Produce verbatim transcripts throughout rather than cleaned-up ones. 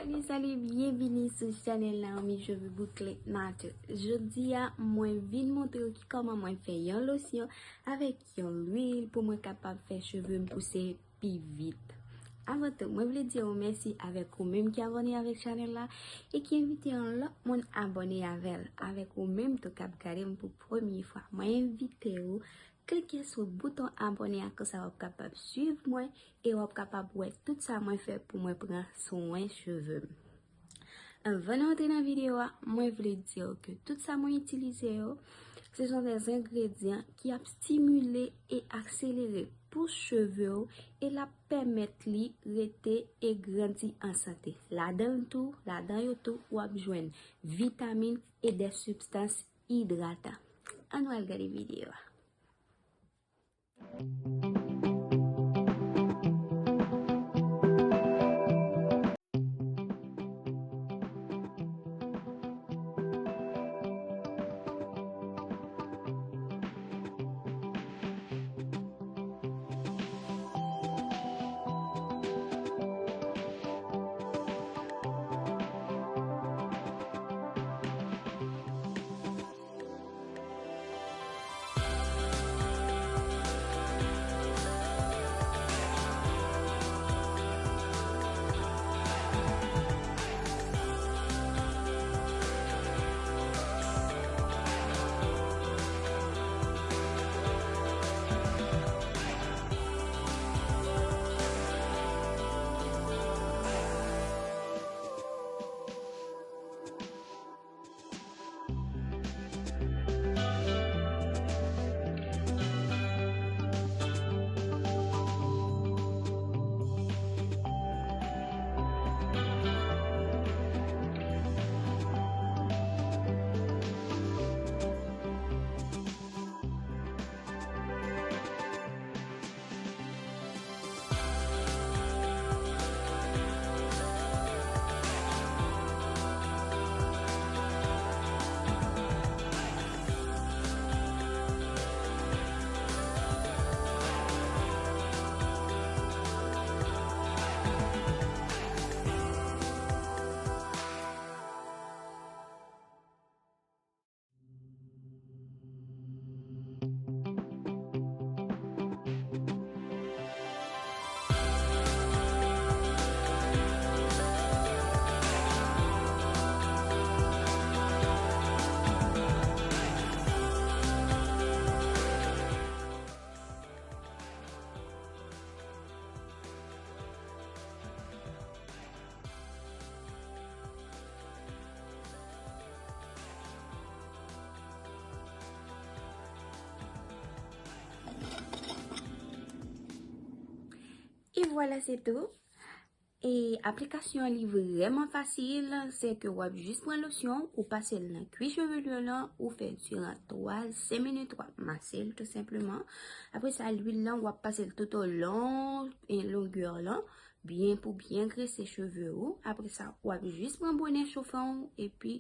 Salut, salut, byenvini sou chanèl Naomi Cheveux Bouclés Nature. Jodi a, mwen vin montre w ki kòman mwen fè yon losyon avèk yon lwil pou mwen kapab fè cheve m pouse pi vit. Avan tou, mwen vle di w mèsi avèk ou menm ki abòne avèk chanèl la e ki envite yon lòt moun abòne avè l. Avèk ou menm tou k ap gade m pou premye fwa, mwen envite w klike sou bouton abòne a, konsa w ap kapab swiv mwen e w ap kapab wè tout sa mwen fè pou mwen pran swen cheve m. Anvan nou antre nan videyo a, mwen vle di w ke tout sa mwen itilize yo, se son de engredyan ki ap stimile e akselere pous cheve w e l ap pèmèt li rete e grandi an sante. Ladan l tou, ladan yo tou, w ap jwenn vitamin e de sibstans idratan. Ann nou al gade videyo a. E vwala, se tou. E aplikasyon an li vrèman fasil, se ke w ap jis pran losyon, ou pase l nan kwi cheve w lan, ou fè diran twa, senk minit, w ap mase l tou senpleman. Apre sa, lwil lan, w ap pase l toutolon e longè lan, byen pou byen grese cheve ou. Apre sa, w ap jis pran bonè chofan w, epi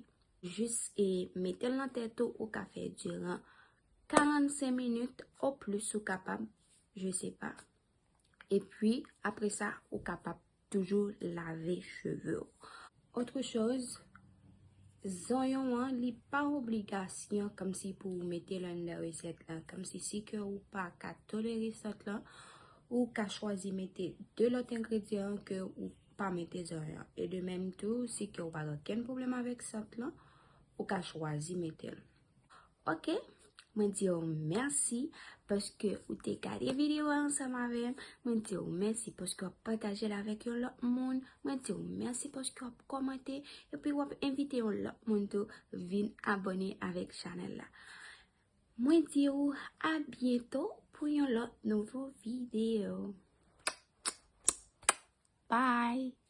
jis e mete l nan tèt ou, ou ka fè diran karannsenk minit o plis ou kapab, je sais pas. Epi, apre sa, ou kapab toujou lave cheve w. Autre chose, zonyon an, li pa obligasyon kòmsi pou w mete l anndan resèt lan. Kòmsi si ke ou pa ka tolere sant lan, ou ka chwazi mete de lòt engredyan ke ou pa mete zonyon. E de menm tou, si ke ou pa gen okenn pwoblèm avèk sant lan, ou ka chwazi mete l. Ok, mwen di w mèsi paske ou te gade videyo a ansanm avè m. Mwen di w mèsi paske w ap pataje l avèk yon lòt moun. Mwen di w mèsi paske w ap kòmante. Epi w ap envite yon lòt moun tou vin abòne avèk chanèl la. Mwen di w a byento pou yon lòt nouvo videyo. Bye!